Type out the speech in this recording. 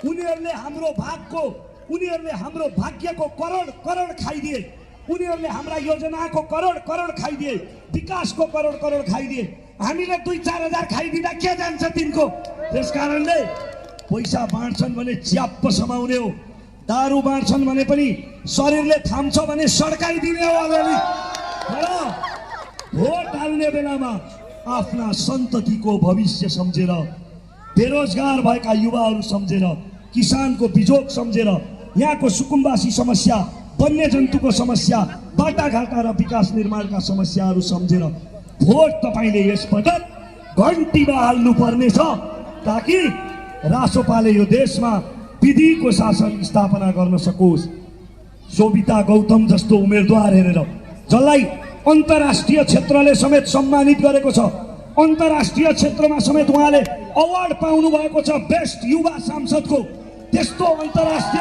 उनीहरूले हाम्रो भागको, उनीहरूले हाम्रो भाग्यको करोड करोड खाइदिए, उनीहरूले हाम्रा योजनाको करोड करोड खाइदिए, विकासको करोड करोड खाइदिए। हामीले 2-4 हजार खाइदिँदा के जान्छ तिनको? त्यसकारणले पैसा बाँड्छन् भने च्याप्प समाउने हो, दारू बाँड्छन् भने पनि शरीरले थाम्छ भने सड्काइदिने हो। अगाडि भोट हाल्ने बेलामा आफ्ना सन्ततिको भविष्य सम्झेर, बेरोजगार भएका युवाहरू सम्झेर, किसानको बिजोग सम्झेर, यहाँको सुकुम्बासी समस्या, वन्यजन्तुको समस्या, बाटाघाटा र विकास निर्माणका समस्याहरू सम्झेर भोट तपाईले यसपटक घन्टीमा हाल्नु पर्नेछ, ताकि रासोपाले यो देशमा विधिको शासन स्थापना गर्न सकोस्। सोभिता गौतम जस्तो उम्मेदवार हेरेर, जसलाई अन्तर्राष्ट्रिय क्षेत्रले समेत सम्मानित गरेको छ, अन्तर्राष्ट्रिय क्षेत्रमा समेत उहाँले अवार्ड पाउनु भएको छ बेस्ट युवा सांसदको, त्यस्तो अन्तर्राष्ट्रिय